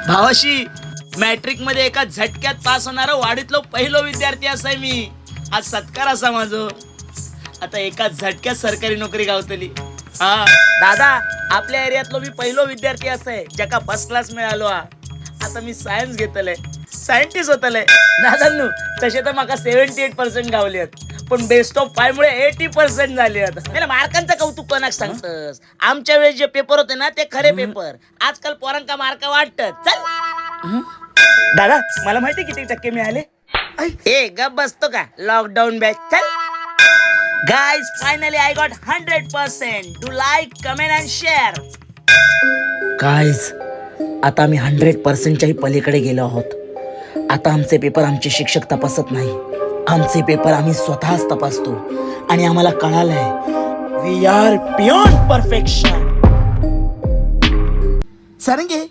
भावाशी, मॅट्रिक मध्ये एका झटक्यात पास होणारा वाडीतलो पहिलो विद्यार्थी असाय मी. आज सत्कार असा माझो. आता एका झटक्यात सरकारी नोकरी गावतली. हा दादा, आपल्या एरियातलो मी पहिलो विद्यार्थी असाय ज्याका फर्स्ट क्लास मिळालो हा. आता मी सायन्स घेतलंय, सायंटिस्ट होतलंय. दादांनो, तसे तर माका 78% गावले आहेत, पण बेस्ट ऑफ फाय मुळे 80% झाले आहेत. नाही, मार्कांचं कौतुक कोणाक सांगतस? आमच्या वेळेस जे पेपर होते ना, ते खरे पेपर. आजकाल पोरांका मार्क वाटत. चल दादा, मला माहिती किती टक्के मिळाले? ए, गप बसतो का? लॉकडाऊन बॅच, चल. Guys, finally I got 100%. Do like, comment and share. Guys, आता आम्ही 100%च्याही पलीकडे गेलो आहोत. आता आमचे पेपर आमचे शिक्षक तपासत नाही, आमचे पेपर आम्ही स्वतःच तपासतो आणि आम्हाला कळालंय, we are beyond perfection. Sarange.